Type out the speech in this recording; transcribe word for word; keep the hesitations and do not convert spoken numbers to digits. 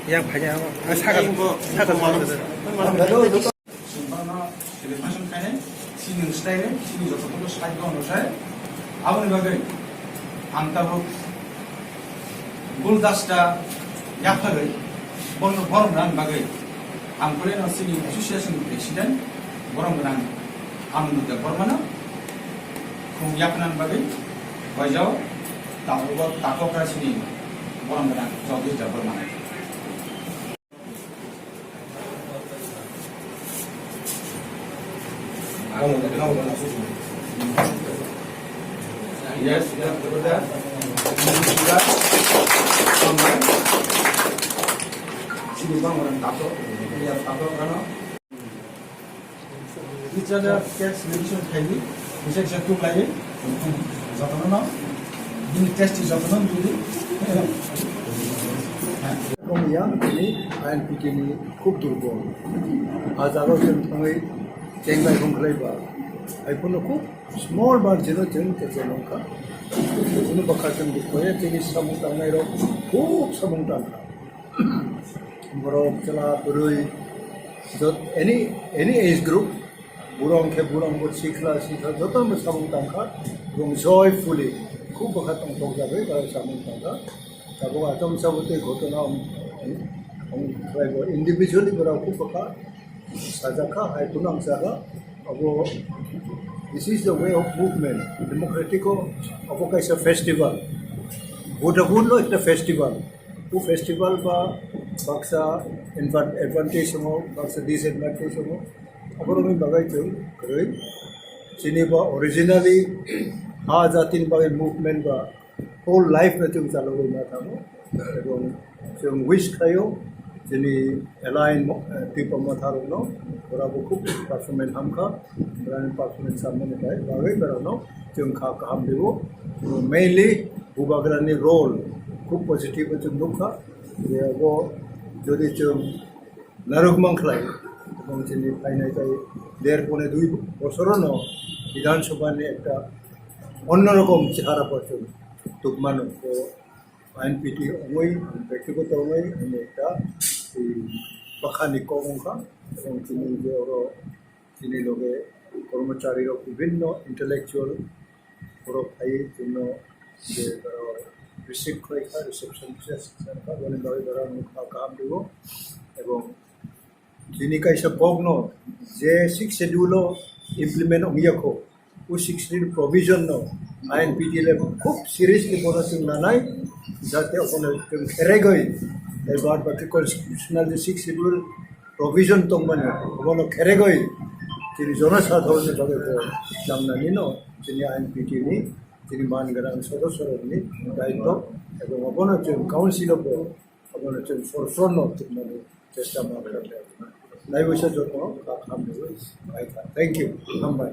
Yang phai ya, ah, sakal, sakal. Sumbarno celebration khainai, chini style, chini joto kono side no sai. Aboni bagwi ang tabuk guldasta yaphagwi bono borom rang bagwi ang kore no chini association president borom rang Ananda Debbarmano khum yaphanan bagwi baijao tabuk takok ra chini borom rang Jagdish Debbarmano. Yes, ya, betul ya. Sini bang orang tato, ya tato kano. Teacher cake celebration khaidi, bisa bisa tuk lagi. Jotono no, ini test jotono dulu. Kong yang ini I N P T ni khub durbol. Hajaro jen thangwi chenglai hongklai ba. Ai puno khub small bar jeno jen kechenongkha. Puno bakha jen dukhoya chini samung tangnai rok khub samung tangkha. Borok chwla bwrwi jot any, any age group, burong khe burong bo sikla sikla joto no samung tangkha. Bung joyfully khub bakha tongthok jagwi samung tangkha. Tabuk atom sabutwi ghotona, individually borok khub bakha sajakha, hai phano ang sakha, abo, this is the way of movement, democratic o, abo kaisa festival, vote no ekta festival, o festival ba baksa advan-, advantage tongo, baksa disadvantage tongo, aborokni bagwi chwng kwrwi chini ba originally ha jatini bagwi movement ba whole life no chwng chalogwi ma thango. Ebong chwng wish khlaio chini align mo-, eh, Tipra Motha rokno, borabo khub performance hamkha, borani performance hamnani bai bagwi borokno chwng kha kaham rwo. Mainly Bubagrani role khub positive chwng nukha, je abo jodi chwng narwkmang khlai, ebong chini phainai tei der pone dui bosorono Bidhan Sabha ni ekta onno rokom chehara bo chwng tukmano. To I N P T wngwi, bektigoto wngwi ani ekta, i, bakhani kok wngkha, ebong chini je oro chini loge kormochari rok bibhinno intellectual borok phaiwi chwngno je borok receive khlai kha, reception khe kha, boni bagwi borok wngkha kaham rwo. Ebong chini kaisa kokno je sixth schedule o implement wngya kho, o sixth schedule provision no I N P T le khub seriously bono chwng nanai, jate obono chwng kheregwi, tei baad baki constitutional je sixth schedule provision tongmani, obono kheregwi chini jonosadharon ni bagwi bo nangnani no chini I N P T ni chini man gwnang sodosyo rokni daitw, ebong obono chwng council o bo obono chwng forefront no tubunani chesta ma khlai. Naiwisa joto kaham rwi. Thank you. Hambai.